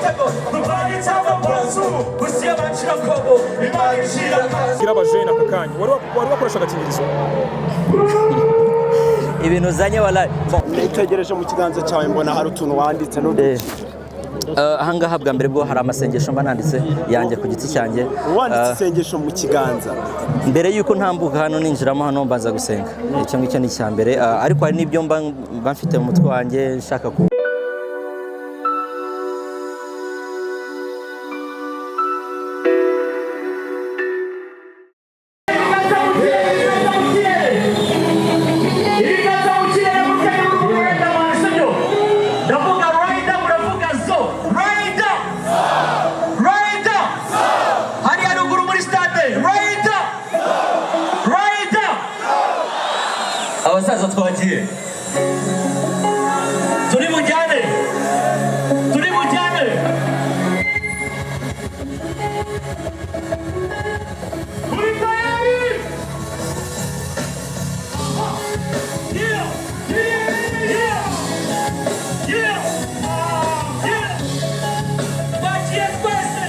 Igitego ruvanye cyangwa mwanzu gusiya bacira kobo Imana ishira akazi. Gira abajene aka kanya wari wakoresha agakingirizo. Ibintu uzanye, walayi. Bon. Nitegereje mu kiganza cyawe, mbona hari utuntu wanditse n'udu. Ahangaha bwa mbere bwo hari amasengesho mba nanditse yanjye ku giti cyanjye. Wanditse isengesho mu kiganza? Mbere y'uko ntambuka hano, ninjiramo hano, mbanza gusenga. Icyo ngicyo ni icya mbere. Ariko hari n'ibyo mba mfite mu mutwe wanjye nshaka ku Ibiganza mu kirere mutari muri Riderman, sibyo? Ndavuga Rider, muravuga zo. Rider! Rider! Hariya ruguru muri stade. Rider! Rider! Abasaza twagiye. Turi bujyane. Turi bujyane. Muri tayari! Yeah! Yeah! Yeah! Yeah! Twagiye twese!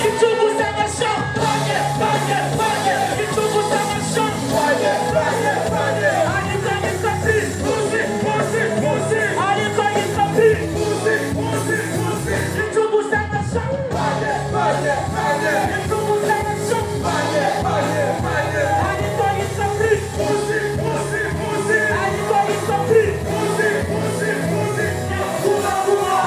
Icugu z'amasha! Panye! Panye! Panye! Icugu z'amasha! Panye! Panye! Panye! Ariko yitwa P! Pusi! Pusi! Pusi! Ariko yitwa P! Pusi! Pusi! Pusi! Icugu z'amasha! Panye! Panye! Panye! Icugu z'amasha! Panye! Panye! Panye! Ariko yitwa P! Pusi! Pusi! Pusi! Ariko yitwa P! Pusi! Pusi! Pusi! Guma guma!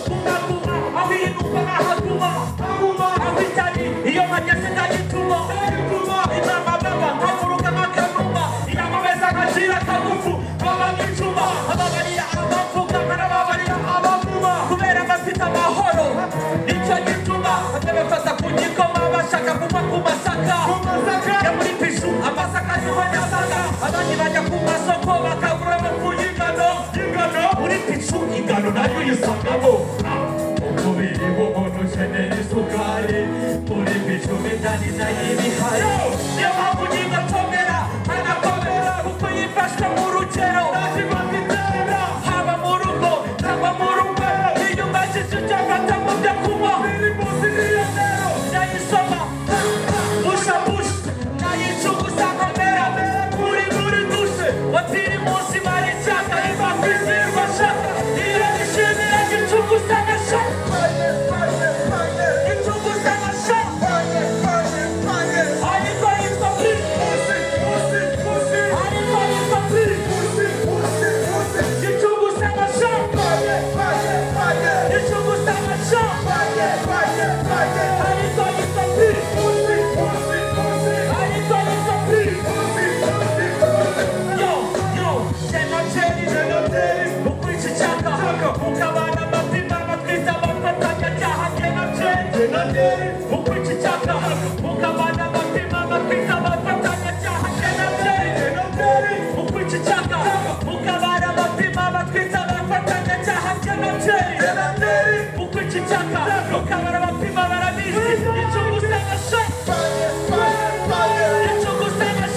Guma guma! Aho inuka nkahaguma! Haguma! Aho itari iyo mpageze ndagituma! Ndagituma! Inama baba nkaguruka nk'akanuma! Inama nkacira akagufu! Baba nk'icuma! Ababarira abavuga nkanababarira abavuma! Kubera bafite amahoro! Nicyo gituma bamwe bafata ku gikoma bashaka kunywa ku masaka! Ya muri pishu amasaka niho nyasaka! Abandi bajya ku masoko bakagura amafu y'ingano! Y'ingano! Muri pishu ingano nayo uyisangamo! Umubiri w'umuntu ukeneye isukari, muri pishu indani nayo iba ihari. Niyo mpamvu nyigatomera nkanakomera kuko yifashwe mu rugero haba mu rugo cyangwa mu rugo. Iyo umbajije icyo mfata mu byo kunywa, ndayisoma busha busha, nayicugusa nkamera muri dushe watiri munsi mara icyaka iva kwizirwa shaka iyo nishimira gicugusa ngasha gicugusa ngasha. Ariko yitwa P, ariko yitwa P, gicugusa ngasha, gicugusa ngasha, ariko yitwa P, ariko yitwa P. Yo, yo, Jenateri, ukwica icyaka, ukabana amapima, batwita abafatanyacyaha. Jenateri, ukwica icyaka, ukabana amapima, batwita abafatanyacyaha. Jenateri, ukwica icyaka, ukabana amapima, batwita abafatanyacyaha. Jenateri, ukwica icyaka, ukabana amapima, barabizi. Icugusa nka icugusa nka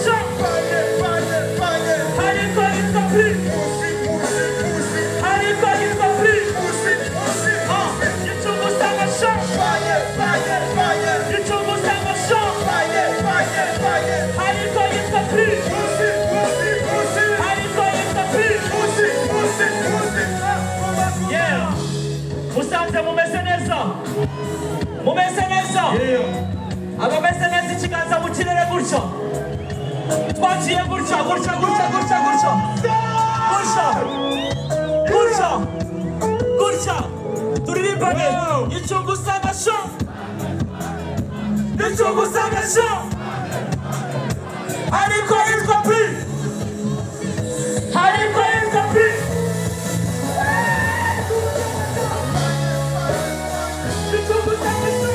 ariko yitwa P, ariko yitwa P. Gicugusa nka gicugusa nka ariko yitwa P, ariko yitwa P. Yeah, Musanze, mumeze neza, mumeze neza. Abameze neza, ikiganza mu kirere gutyo. Twaciye gutya gutya gutya gutya gutya gutya gutya gutya, turirimbane. Icugusa nka icugusa nka ariko yitwa P, ariko yitwa P. Icugusa nka.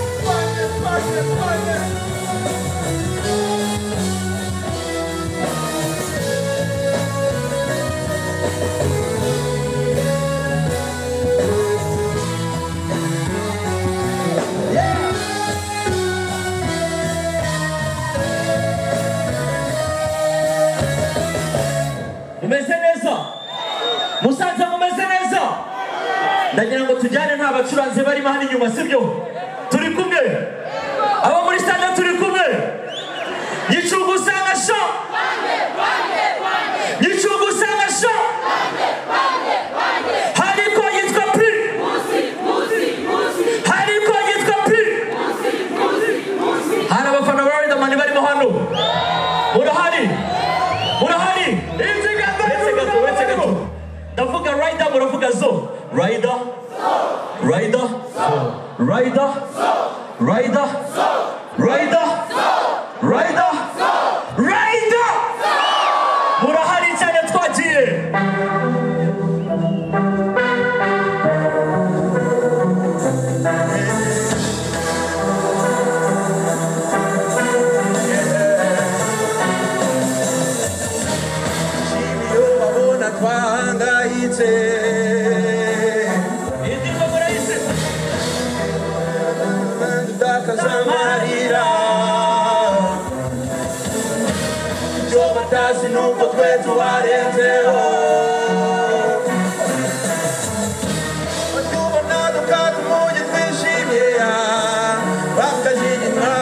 Ndagira ngo tujyane, nta bacuranzi barimo hano inyuma, sibyo? Turi kumwe, abo muri stade turi kumwe. Gicugu sha, Gicugu sha, hariko yitwa P, hariko yitwa P. Hari abafana ba Riderman barimo hano? Murahari? Murahari? Uretse gato, uretse gato. Ndavuga Rider, muravuga zo. Rider, Rider, Rider, Rider, Rider, Rider, Rider. Murahari cyane? Twagiye. Iyo babona twahangayitse. Indirimbo murayizi? Dutakaza amarira, ibyo batazi nuko twe tubarenzeho. Batubona dukata umujyi twishimye, bakajinywa.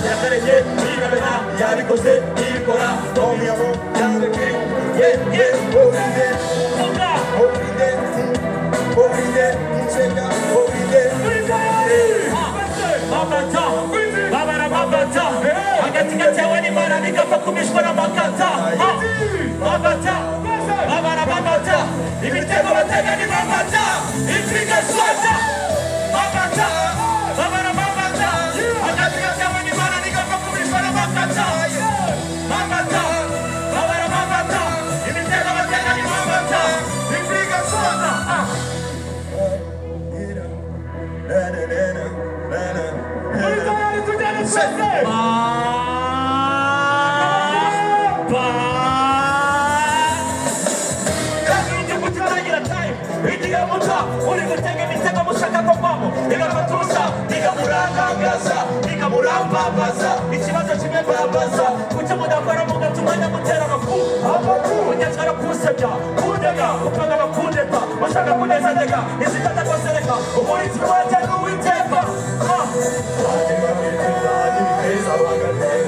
Yakarege yibamena, yabikoze yibikora. Ye ye oride. Vuga. Oride, oride, nseka oride. Babata babara babata, hagati gatewe n'Imana bigapfa kumishwa n'amakata. Babata babara babata, imitego batega ni babata ipiga swata. Babata babara babata, hagati gatewe n'Imana bigapfa kumishwa n'amakata. Babata babara babata, imitego batega ni babata ipiga swata. Na na na na na na. Ba igihugu time igihe muta uri gutega imitego mushaka ko kwamo igafatuza igamurangaza igamurambabaza. Ikibazo kimwe mbabaza: kuki mudakora mugatuma mutera amafu munyatwara kusebya kundega upanga bakundeta bashaka kunezanega izitatakosereka umurinzi wanjye ni Uwiteka. Ah.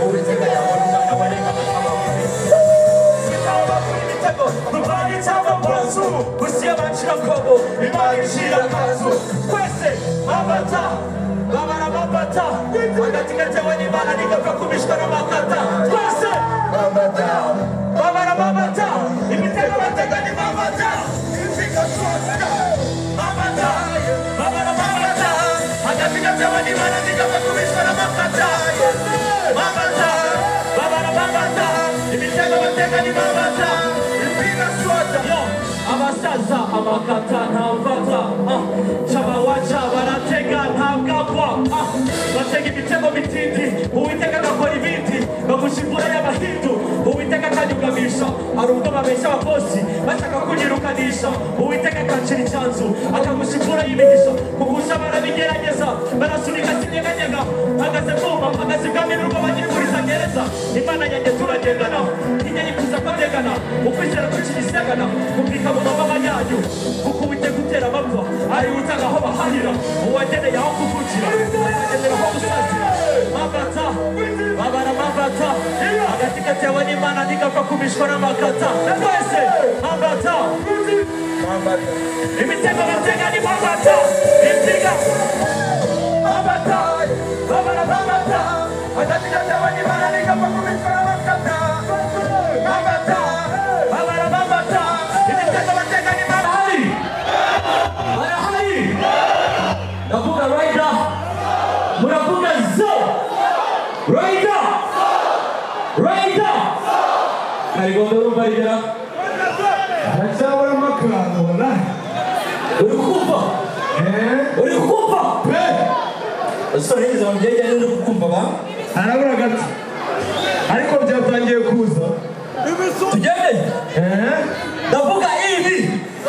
Uwiteka yabona rubani cyangwa mbazu gusiya bancira kobo, Imana ishira akazu. Twese babata babara babata, hagati gatewe n'Imana nigapfa kumishwa n'amakata. Twese babara babata, imitego batega ni babata babata babara babata, hagati gatewe n'Imana nigapfa kumishwa n'amakata. Babata babara babata, imitego batega ni babata ipiga swata. Yo, abasaza amakata ntamfata. Cabawaca baratega ntabwagwa. Batega imitego mitindi, Uwiteka agakora ibindi. Bagusha imvura y'abahindu, Uwiteka akanyugamisha. Hari ubwo babeshya abakozi bashaka kunyirukanisha, Uwiteka akancira icyanzu, akagusha imvura y'imigisha. Kugusha barabigerageza, barasunika sinyeganyega. Mpagaze bwuma, mpagaze ibwami n'urugo banyifuriza gereza. Imana yanjye turagendana, ntijya yifuza ko ndegana. Ukwizera kukigisagana kubika mu mababa yanyu, kuko Uwiteka utera amapfa ari utanga aho bahahira. Uwageneye aho kuvukira azagenera aho gusazira. Mabata babara mabata, hagati gatewe n'Imana ntigapfa kumishwa n'amakata. Twese mabata, imitego batega ni mabata impiga. Mabata babara mabata, hagati gatewe n'Imana ntigapfa kumishwa n'amakata. Mabata babara mabata, imitego batega ni mabata. Barahari? Ndavuga Rider, muravuga zo. Rider, Rider, Karigombe, urumva rigera? Haracyaburamo akantu wallahi. Uri kumva? Eh. Uri kumva? Pe. Usore nigeze mu byegera, uri kumva ba? Harabura gato ariko byatangiye kuza. Tugende. Eh. Ndavuga ibi,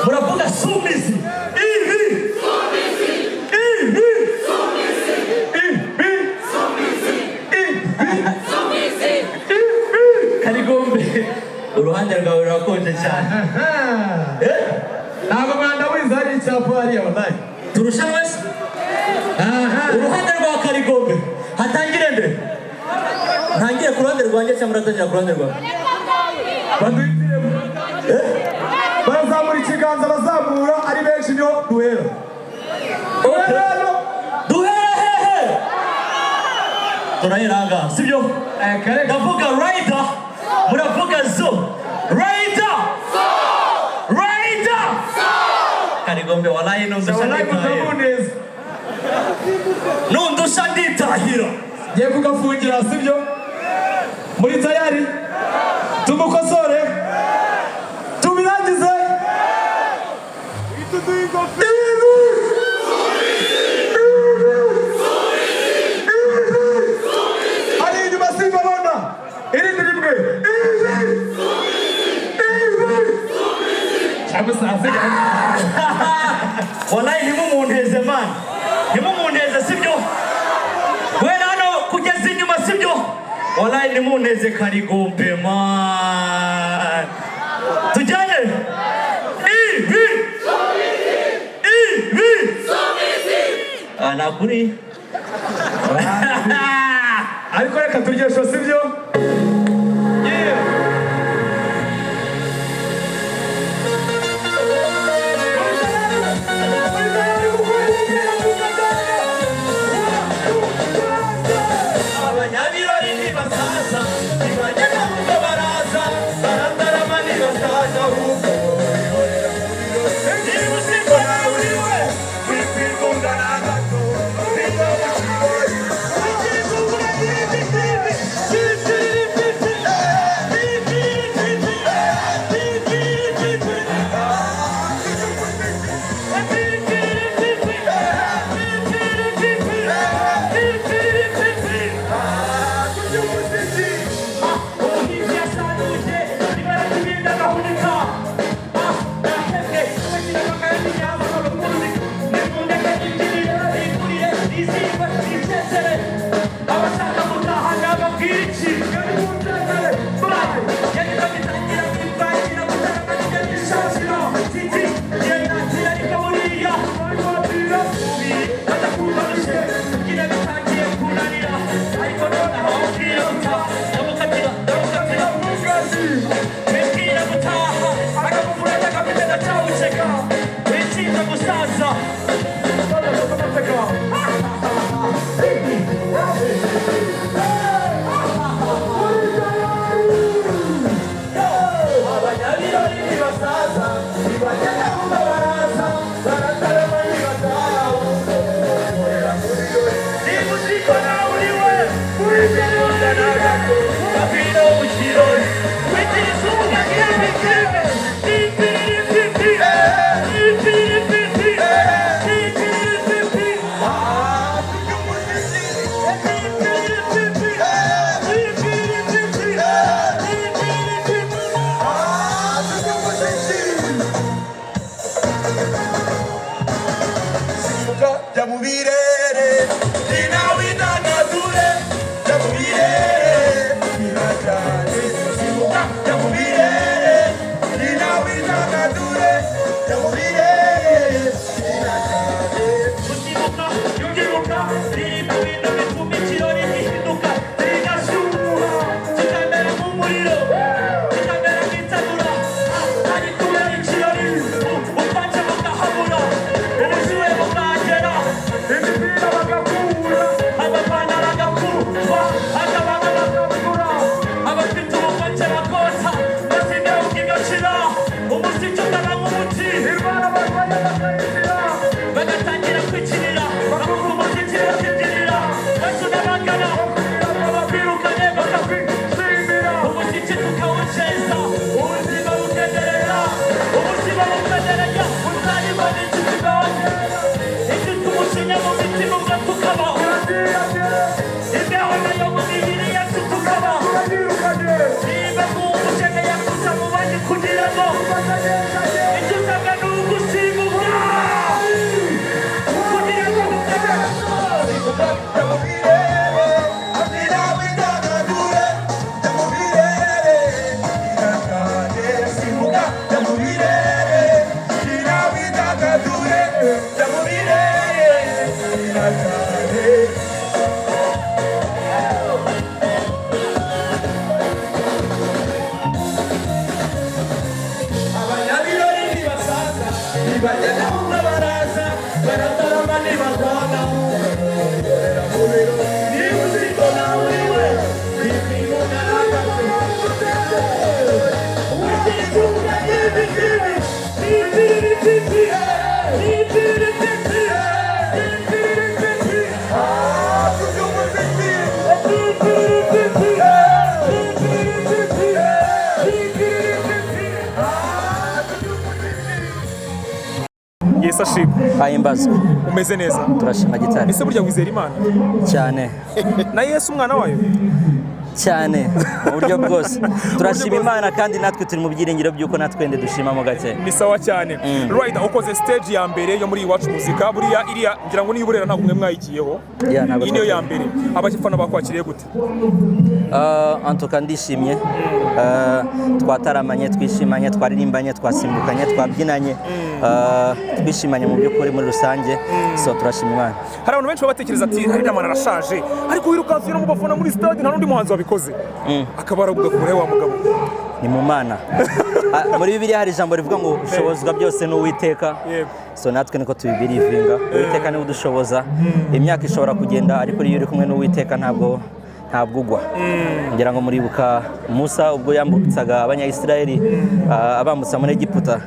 muravuga sumizi. Ibi, ibi, ibi, ibi, ibi. Karigombe, uruhande rwawe rurakonje cyane. Eh? Ntabwo mwanda. Gusubiza hari icyapa hariya wallahi. Turushanwe se? Uruhande rwa Karigombe hatangire nde? Ntangire ku ruhande rwanjye cyangwa uratangira ku ruhande rwawe? Baduhitiremo. Barazamura ikiganza, bazamura ari benshi niho duhera. Duhera hano. Duhere hehe? Turahera ahangaha, sibyo? Kare. Ndavuga rider, muravuga zo. Rider, rider, Karigombe, walayi nundusha Wallahi nditahira. mutamuneza. Nundusha nditahira. Ngiye kugafungira, sibyo? Muri tayari? Tumukosore, tubirangize. Ibi! Ibi! Ari inyuma simbabona. Irindi rimwe. Ibi! Ibi! Cyangwa se hasigaye. Walayi ntimumunteze man, ntimumunteze, sibyo? Guhera hano kugeza inyuma, sibyo? Walayi ntimunteze Karigombe man. Tujyane. Ibi, ibi. Ah, nakuri. Ariko reka turyesho, sibyo? Yeah. Abanyabirori ntibasaza, ntibagenda ahubwo baraza, baratarama ntibasaza ahubwo. Niba uziko nawe uriwe, wikwigunga na gato. Abashaka gutaha nababwira iki? Gusaza. Abanyabirori ntibasaza, ntibagenda ahubwo baraza, baratarama ntibataha ahubwo bakorera muri we. Niba uziko nawe uriwe, wikwigunga na gato, ngwino mu kirori. Wigiriza uvuga nk'ibi ngibi. Ipiripiti, ipiripiti, ipiripiti, ipiripiti, ipiripiti, ipiripiti. Jya mu birere, ninawidagadure, jya mu birere, birajyane. Simbuka, jya mu birere, ninawidagadure, jya mu birere, birajyane. Gusimbuka, kubyibuka biri mu bintu bituma ikirori gihinduka, kigashyuha, kikamera nk'umuriro, kikamera nk'itanura. Ari kubera ikirori ubwanjye bukahabura, ubushyuhe bukahagera. Imipira. Jya mu birere byina cyane. Abanyabirori ntibasaza, ntibagenda ahubwo baraza, baratarama ntibagwana. Niba uzi ko nawe uriwe, wipima ugaragaze. Yesu ashimwe. Ahimbazwe. Umeze neza? Turashima gitari. Ese burya wizera Imana? Cyane. Na Yesu umwana wayo? Cyane, mu buryo bwose turashima Imana, kandi natwe turi mu byiringiro by'uko natwe wenda dushimamo gake. Ni sawa cyane. Rider, ukoze stage ya mbere yo muri Iwacu Muzika. Buriya iriya ngira ngo niyo Burera ntabwo mwe mwayigiyeho. Yeah, ntabwo. Iyi niyo ya mbere. Abafana bakwakiriye gute? En tout cas ndishimye. Twataramanye, twishimanye, twaririmbanye, twasimbukanye, twabyinanye, twishimanye mu by'ukuri muri rusange, so turashima Imana. Hari abantu benshi baba batekereza ati Riderman arashaje, ariko wirukanse no mu bafana muri stade, nta n'undi muhanzi wabikoze, akaba aravuga kure wa mugabo. Ni mu Mana. Ah, muri Bibiliya hari ijambo rivuga ngo ushobozwa byose n'Uwiteka. So natwe niko tubibelievinga, Uwiteka niwe udushoboza. Imyaka ishobora kugenda, ariko iyo uri kumwe n'Uwiteka ntabwo ugwa. Ngira ngo muribuka Musa ubwo yambutsaga Abanyayisiraheli, abambutsa muri Egiputa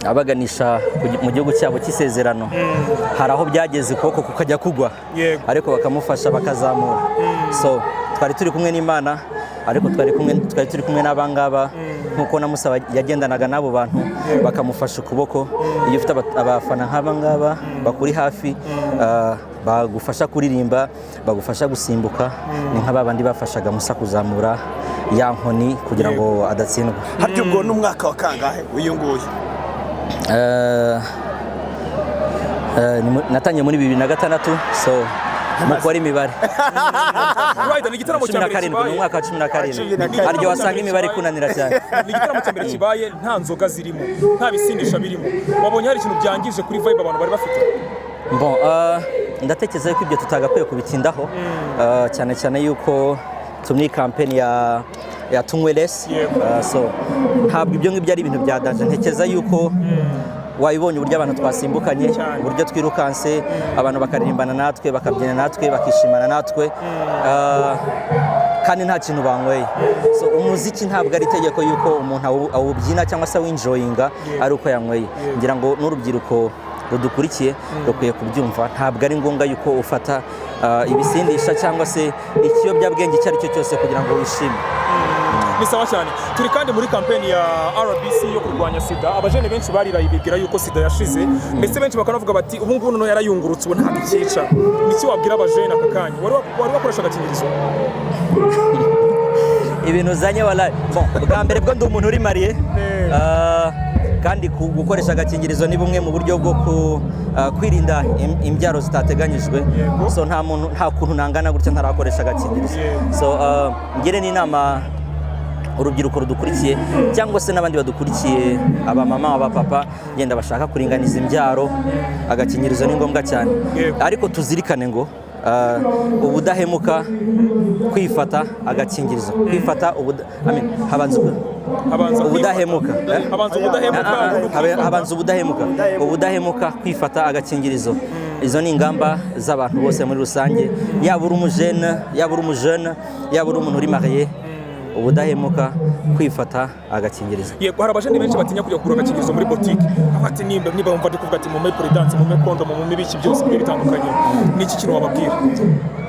abaganisha mu gihugu cyabo cy'isezerano, hari aho byageze ukuboko kukajya kugwa, ariko bakamufasha bakazamura. So twari turi kumwe n'Imana, ariko twari turi kumwe n'abangaba, nk'uko na Musa yagendanaga n'abo bantu bakamufasha ukuboko. Iyo ufite abafana nk'aba ngaba bakuri hafi, bagufasha kuririmba, bagufasha gusimbuka, ni nka ba bandi bafashaga Musa kuzamura ya nkoni kugira ngo adatsindwa. Harya ubwo n'umwaka wa kangahe uyu nguyu? Natangiye muri 2006, so mukora imibare. Rider, ni igitaramo cumi cya na mbere karindwi ni kibaye. umwaka wa 17. 17. Hari igihe wasanga imibare ikunanira cyane. Ni igitaramo cya mbere kibaye nta nzoga zirimo, nta bisindisha birimo. Wabonye hari ikintu byangije kuri vibe abantu bari bafite? Bon, ndatekereza yuko ibyo tutagakwiye kubitindaho, cyane cyane yuko turi muri campaign ya Tunywe Less. So ntabwo ibyo ngibyo ari ibintu bya danger. Ntekereza yuko wabibonye uburyo abantu twasimbukanye, uburyo twirukanse, abantu bakaririmbana natwe, bakabyina natwe, bakishimana natwe, kandi nta kintu banyweye. So umuziki ntabwo ari itegeko yuko umuntu awubyina cyangwa se awenjoyinga ari uko yanyweye. Ngira ngo n'urubyiruko rudukurikiye rukwiye kubyumva, ntabwo ari ngombwa yuko ufata ibisindisha cyangwa se ikiyobyabwenge icyo ari cyo cyose kugira ngo wishime. Ni sawa cyane. Turi kandi muri kampeni ya RBC yo kurwanya sida. Abajene benshi bariraye bibwira yuko sida yashize, ndetse benshi bakanavuga bati ubu ngubu noneho yarayungurutse, ubu ntabwo ikica. Niki wabwira abajene aka kanya? Wari wakoresha agakingirizo? Ibintu uzanye wala. Bon, bwa mbere bwo ndi umuntu uri marié. Kandi gukoresha agakingirizo ni bumwe mu buryo bwo kwirinda imbyaro zitateganyijwe. So nta muntu, nta kuntu nangana gutya ntarakoresha agakingirizo. So ngire n'inama urubyiruko rudukurikiye cyangwa se n'abandi badukurikiye, abamama, abapapa genda bashaka kuringaniza imbyaro, agakingirizo ni ngombwa cyane. Ariko tuzirikane ngo ubudahemuka, kwifata, agakingirizo, kwifata, I mean, habanza Habanza ubudahemuka. kwifata. Eh? Habanza ubudahemuka, ubundi ukifata. Habanza ubudahemuka, ubudahemuka, kwifata, agakingirizo. Izo ni ingamba z'abantu bose muri rusange, yaba uri umujene, yaba uri umujene, yaba uri umuntu uri marié: ubudahemuka, kwifata, agakingirizo. Yego, hari abajene benshi batinya kujya kugura agakingirizo muri botike. Ati nimba wumva ndi kuvuga ati mumpe Prudence, mumpe condom, mumpe ibiki byose bigiye bitandukanye, ni iki kintu wababwira?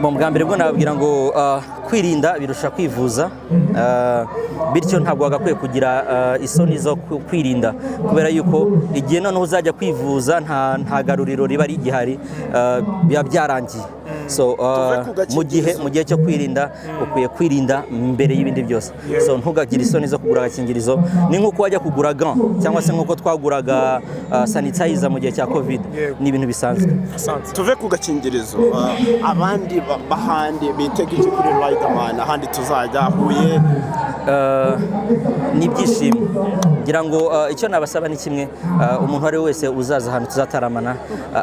Bon, bwa mbere bwo nababwira ngo kwirinda birusha kwivuza, bityo ntabwo wagakwiye kugira isoni zo kwirinda, kubera yuko igihe noneho uzajya kwivuza nta garuriro riba rigihari, biba byarangiye. So Tuve ku mu gihe gakingirizo. mu gihe cyo kwirinda, ukwiye kwirinda mbere y'ibindi byose. So ntugagire isoni zo kugura agakingirizo. Ni nk'uko wajya kugura gant cyangwa se nk'uko twaguraga sanitizer mu gihe cya COVID. Ni ibintu bisanzwe. Asante. Tuve ku gakingirizo. Abandi bahandi bitega iki kuri Riderman, ahandi tuzajya Huye? Ni ibyishimo. Ngira ngo icyo nabasaba ni kimwe: umuntu uwo ari we wese uzaza ahantu tuzataramana,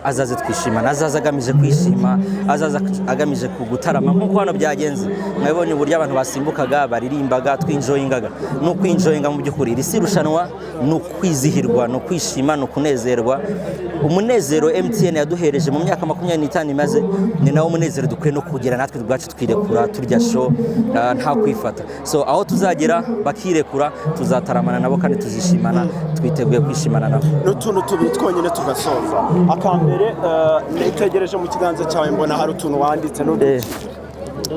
azaze twishimana, azaza agamije kwishima, azaza agamije gutarama nk'uko hano byagenze. Mwabonye uburyo abantu basimbukaga, baririmbaga, twinjoyingaga. Ni ukwinjoyinga mu by'ukuri. Iri si irushanwa, ni ukwizihirwa, ni ukwishima, ni ukunezerwa. Umunezero MTN yaduhereje mu myaka 25 imaze, ni nawo munezero dukwiye no kugira natwe ubwacu, twirekura, turya show, nta kwifata. So aho tuzagera bakirekura, tuzataramana nabo kandi tuzishimana, twiteguye kwishimana nabo. N'utuntu tubiri twonyine tugasoza. Akambere, nitegereje mu kiganza cyawe mbona hari utuntu wanditse n'udu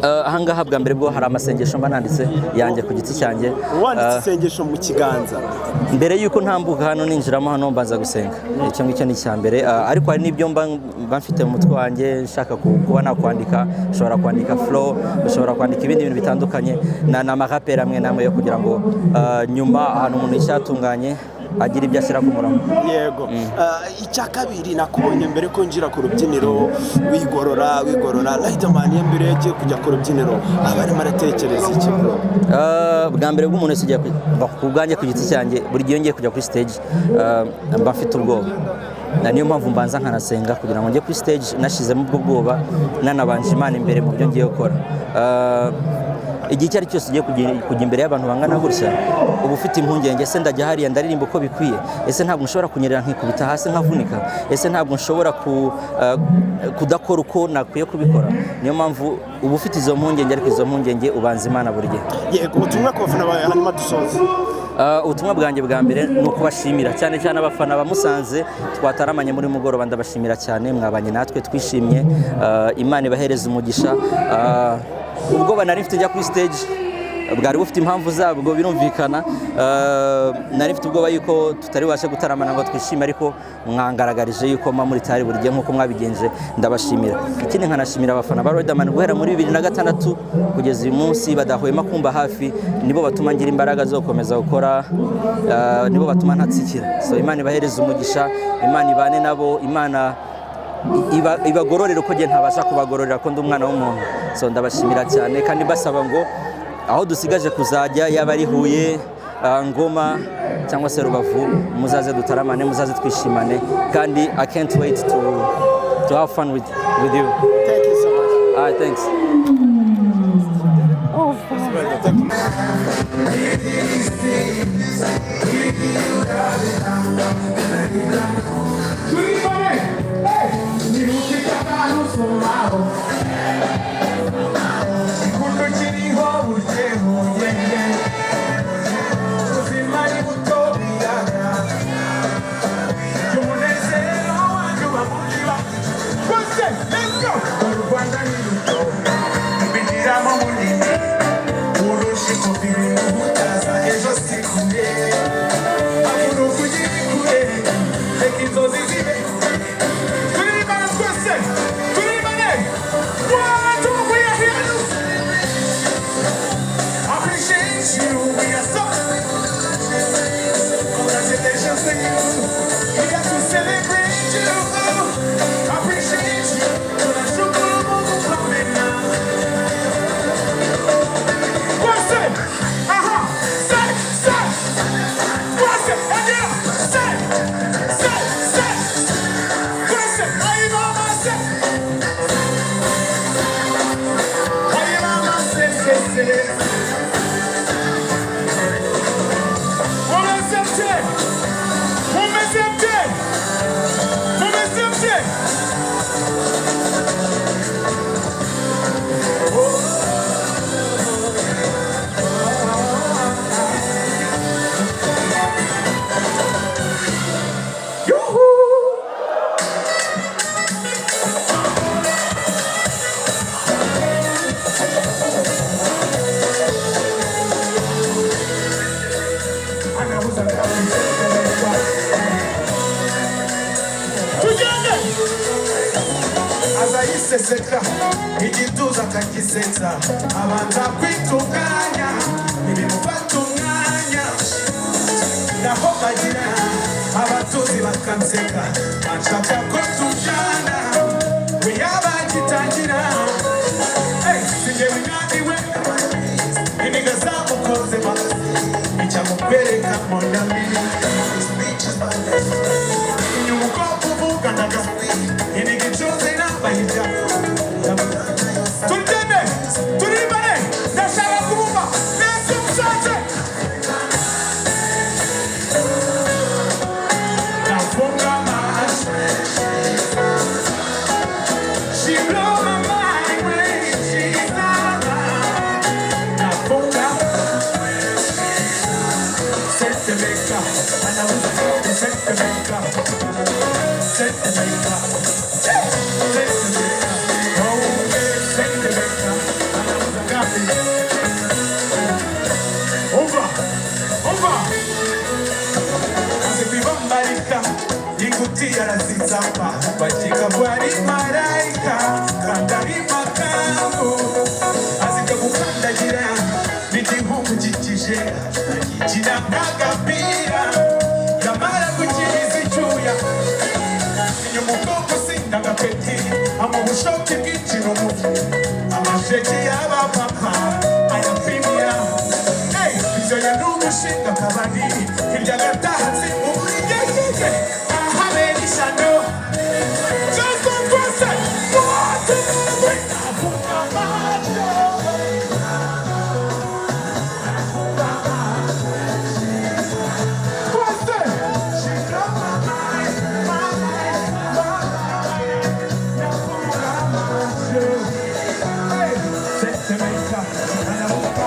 Ahangaha bwa mbere bwo hari amasengesho mba nanditse yanjye ku giti cyanjye. Wanditse isengesho mu kiganza? Mbere y'uko ntambuka hano, ninjiramo hano, mbanza gusenga. Icyo ngicyo ni icya mbere. Ariko hari n'ibyo mba mfite mu mutwe wanjye nshaka kuba nakwandika. Ushobora kwandika flow, ushobora kwandika ibindi bintu bitandukanye na amaraperi amwe n'amwe yo kugira ngo nyuma ahantu umuntu yicaye atunganye agira ibyo ashyira ku murongo. Yego. Icya kabiri, nakubonye mbere ko njira ku rubyiniro wigorora, wigorora. Riderman iyo mbere yagiye kujya ku rubyiniro aba arimo aratekereza iki, bro? Bwa mbere bw'umuntu wese ugiye ku bwanjye ku giti cyanjye, buri gihe iyo ngiye kujya kuri stage mba mfite ubwoba. Na niyo mpamvu mbanza nkanasenga kugira ngo njye kuri stage nashizemo ubwo bwoba, nanabanje Imana imbere mu byo ngiye gukora. Igihe icyo ari cyo cyose ugiye kujya imbere y'abantu bangana gutya, uba ufite impungenge: ese ndajya hariya ndaririmba uko bikwiye? Ese ntabwo nshobora kunyerera nkikubita hasi nkavunika? Ese ntabwo nshobora kudakora uko nakwiye kubikora? Niyo mpamvu uba ufite izo mpungenge, ariko izo mpungenge ubanza Imana buri gihe. Yego, ubutumwa ku bafana bawe, hanyuma dusoze. Ubutumwa bwanjye bwa mbere ni ukubashimira cyane cyane abafana ba Musanze twataramanye muri mugoroba. Ndabashimira cyane, mwabanye natwe, twishimye. Imana ibahereze umugisha. Ubwoba nari mfite njya kuri stage bwari bufite impamvu zabwo, birumvikana. Nari mfite ubwoba yuko tutari bubashe gutaramana ngo twishime, ariko mwangaragarije yuko mba muri tayari buri gihe nk'uko mwabigenje, ndabashimira. Ikindi, nkanashimira abafana ba Riderman guhera muri 2006 kugeza uyu munsi badahwema kumba hafi. Nibo batuma ngira imbaraga zo gukomeza gukora, nibo batuma ntatsikira. So Imana ibahereze umugisha, Imana ibane nabo, Imana ibagororera uko njye ntabasha kubagororera ko ndi umwana w'umuntu. So ndabashimira cyane kandi mbasaba ngo aho dusigaje kuzajya, yaba ari Huye, Ngoma cyangwa se Rubavu, muzaze dutaramane, muzaze twishimane, kandi I can't wait to have fun with you. Thank you so much. All right, thanks. Thank you. Turibane! Hey! Nirukikanusomaho. Gikundo kiriho buryeho yeye. Ubuzima ni buto biyaga. Umunezero wanjye uba mukiba. Twese, let's go! U Rwanda ni ruto. Bigiramo munini. Urusha ikofi utaza ejo si kure. Haguruka ugere kure. Reka inzozi zibe. Turirimbane twese! Turirimbane! One, two, we are here to appreciate you. We are so congratulations to you. We got to celebrate you. Appreciate you. Tunashukuru Mungu kwa mema. Twese! Aha! Say, say! Twese! Again! Say! Say, say! Twese! Ayi mama, say! Ayi mama, say, say, say! Mumeze mte! Mumeze mte! Mumeze mte! Yuhu! Anahuza tugende. Aza yiseseka, igituza akagisetsa, abanza kwitunganya, ntibimufata umwanya. Naho bagira abatuzi bakanseka, banshaka ko tujyana, we yabagitangira. Hey, sinjye winaniwe, iniga zamukozema icyamukwera. Umva, umva. Azibibambarika ingutiya arazitsamba bakeka ko ari marayika kandi ari makambu azijya gukandagira n'igihugu gikije ayigira nk'agapira yamara gukiriza icyuya inyuma ubwoko sindagapeti amubushoki bwinshi n'umuvu amasheki y'abapapa ayapimira. Hey, ibyo n'umushinga akabari hirya gatahatse umurigegege ahabera ishyano. Just one person, one, two, three. Afunga amaso. Twese. She blow my mind, my mind, my mind. Nafunga amaso. Hey, Sentimenta, anavuga.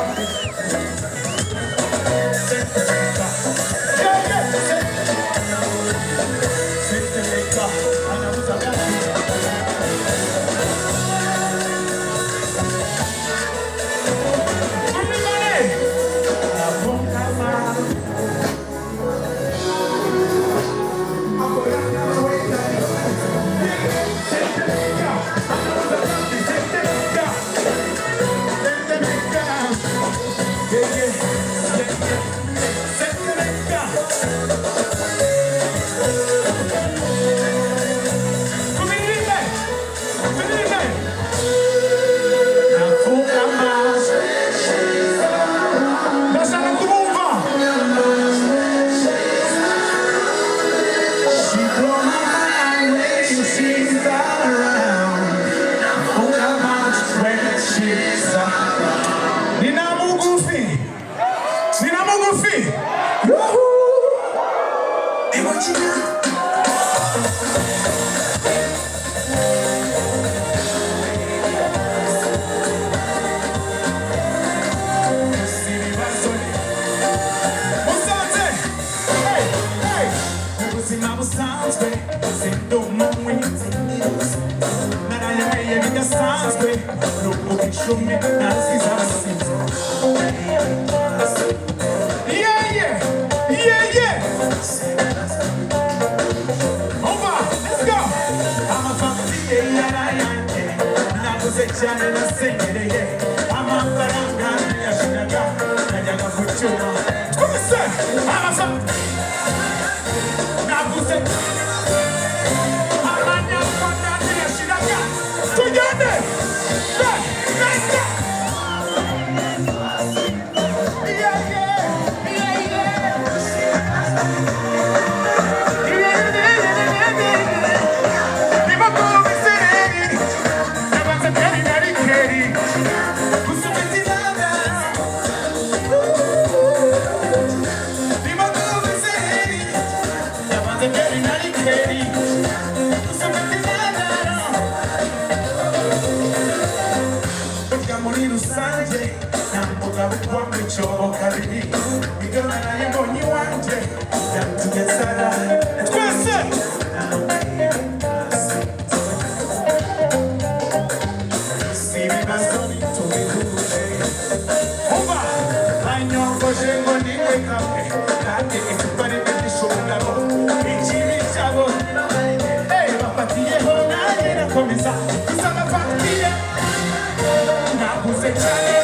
Ndashaka kubumva. She blow my mind when she's around. Nafunga macho when she's around. Nina mugufi. Nina mugufi. Woohoo! Musanze! Hey, hey! Mu buzima busanzwe sindi umunywi narayameye bidasanzwe nukuga icumi nasize abasinzi. Yeah, yeah! Yeah, yeah! Umva, let's go! Amafagitire yarayanjye naguze cyane nasenyereye amafaranga ntiyashiraga najyaga ku cyuma twese amafaranga naguze amanyarwanda ntiyashiraga tugende. Let's go! Yeah, yeah, yeah, yeah. Muri rusange nta mugabo ugwa mu cyobo kabiri ibyo naraye mbonye iwanjye byatumye nsara twese. Si ibibazo ntitubihuje umva banyongoje ngo niwe kamwe kandi icupa rimwe ryishe umugabo ikibi cyabo. Hey, bafatiyeho nanjye nakomeza gusa bafatiye naguze cyane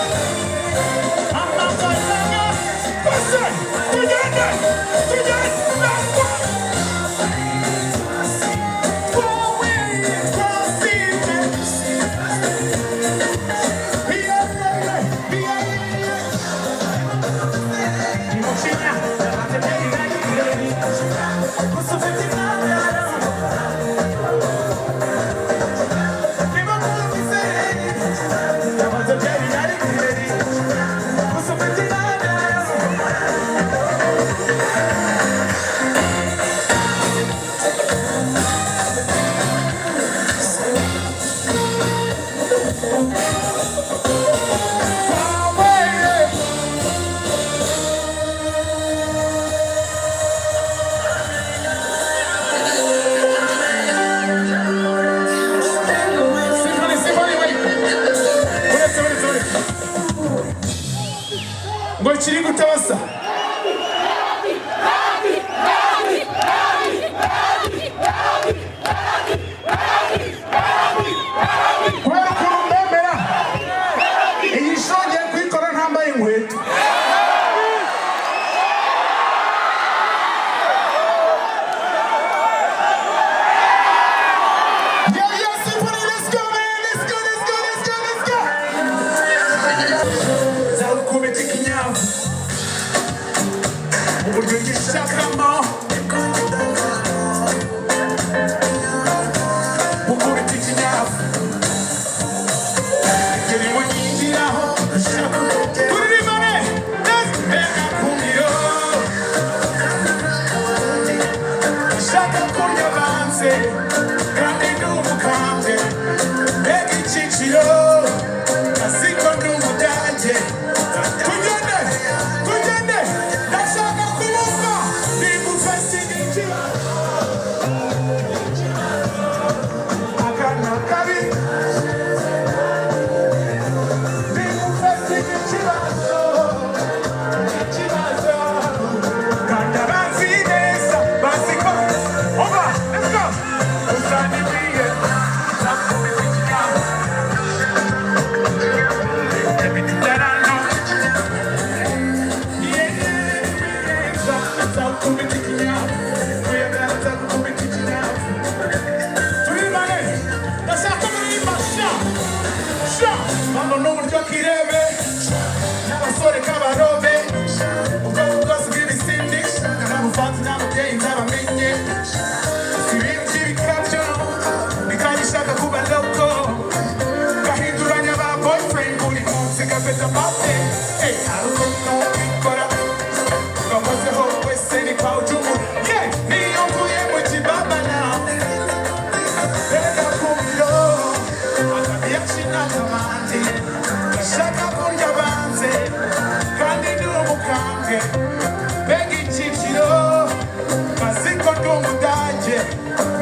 amafaranga twese tugende tugende twawe twasinde. Kiri gutabasa. Kubera ukuntu mbemera, iyi show ngiye kuyikora ntambaye inkweto. Yeah, yeah, Symphony, let's go, man. Let's go, let's go, let's go, let's go. Nzagukubita ikinyafu mu buryo ngishakamo, gukubita ikinyafu ibyo bimunyingiraho. Turirimbane. Mbega kumiro, shaka kurya banze kandi ndi umukambwe. Mbega icyiciro, asiko ndi umudage. Tugende, tugende, ndashaka kubumva nimufasige ikibazo. Akana kabi, nimufasige ikibazo, ikibazo. Kandi abanzi neza bazi ko oba. Let's go. Uzanibwiye nzakubita ikinyama. Nzakubita ikinyafu, nzakubita ikinyafu. Turirimbane, ndashaka muririmba sha sha. Mama, n'uburyo kirebe n'abasore k'abarobe, ubwoko bwose bw'ibisindi n'abuvanze n'ababyeyi nzabamenye. Si ibintu by'ibikabyo bikanyishaka kuba loco, gahinduranya ba boyfriend buri munsi, gafite amate. Hey, hari ukuntu bikora ugakozeho wese ni kwa ujumu. Yeah, niyo mvuye mu kibaba nawe. Mbega kumiro, akabiyakina n'abandi, gashaka kurya banze kandi ndi umukambwe. Mbega icyiciro, baziko ndi umudage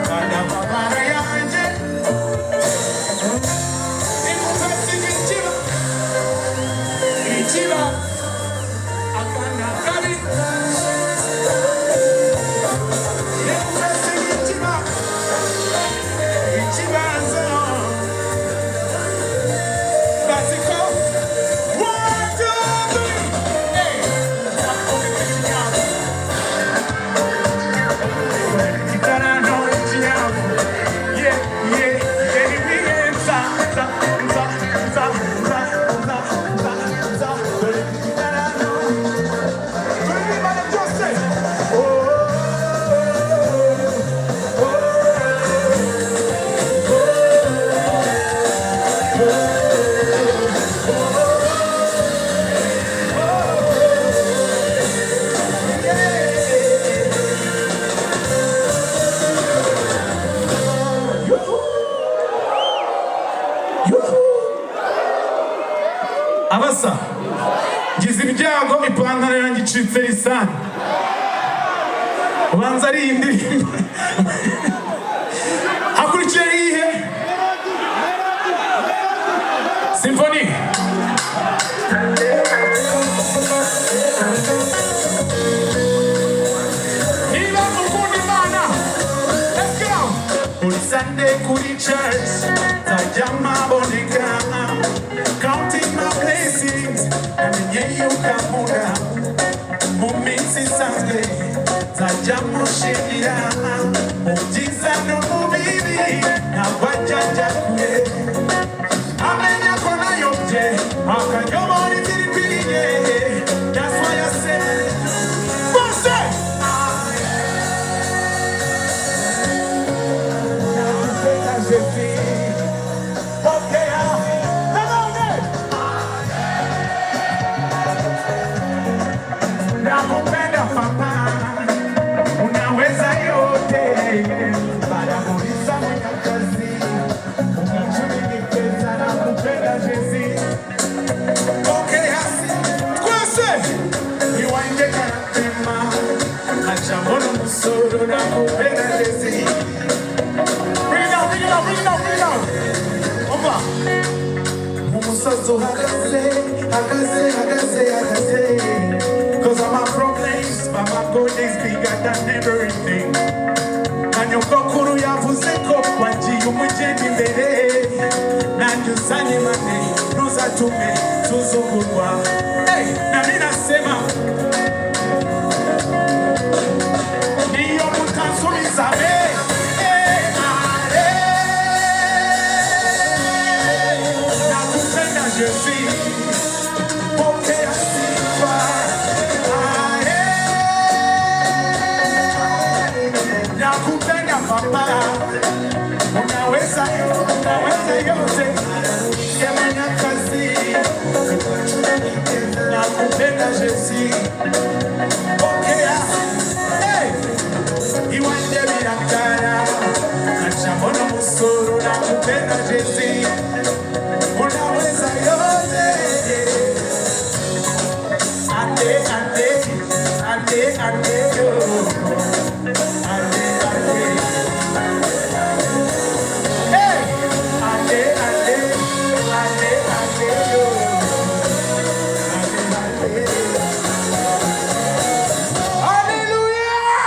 kandi amabara yanjye nimufasiga ikiba, ikiba. Akana kabi, nimufasiga ikiba, ikibazo. Baziko. One, two, three. Hey. Kitarano ikinyafu. Yeah, nza, nza, nza, nza, nza, nza, nza, nza. Dore kitarano. Turirimbane byose. Oh, oh, oh. Yuhu! Abasa ngize ibyago, ipantaro yanjye icitse lisani, ubanza ari iyi ndirimbo. Hakurikiye iyihe? Symphony. Niba ukunda Imana, let's go. Buri Sunday kuri church nzajya mpaboneka, counting my blessings, namenye yuko ankunda. Mu minsi isanzwe nzajya mushimira, mu byiza no mu bibi ntabwo ajya ajya kure. Amenya ko nayobye akanyobora inzira ikwiriye. That's why I said bose. Nakupenda Jésus, pokea nanone. Nakupenda papa, unaweza yote. Baramuliza mwenye kazi, unachuninikeza. Nakupenda Jésus, pokea. Twese iwanjye karatema acamona umusoro. Nakupenda Jésus. Bring it down, bring it down, bring it down, bring it down. Umva. Umusozi uhagaze, hagaze, hagaze, hagaze. bigger than everything. Na nyogokuru yavuze ko wagiye umugenda imbere, nanjye uzanye mane, ntuzatume tuzungurwa. Hey, nami nasema niyo mutansubiza be. Eh, ale. Nakupenda Jésus, pokea sifa. Ale. Nakupenda Papa, unaweza, unaweza yote, sema kazi. Nakupenda Jésus, pokea. Hey! Iwanjye birakara, nkacamo n'umusoro. Nakupenda Jésus, unaweza yote. Ande, ande, ande, ande, yo. Ande, ande. Hey! Ande, ande, ande, ande, yo. Ande, ande. Hallelujah!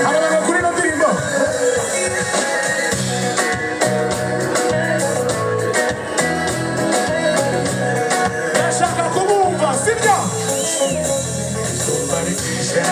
Hari abantu kuri ino ndirimbo. Ndashaka kubumva, sibyo? Izuba rikije.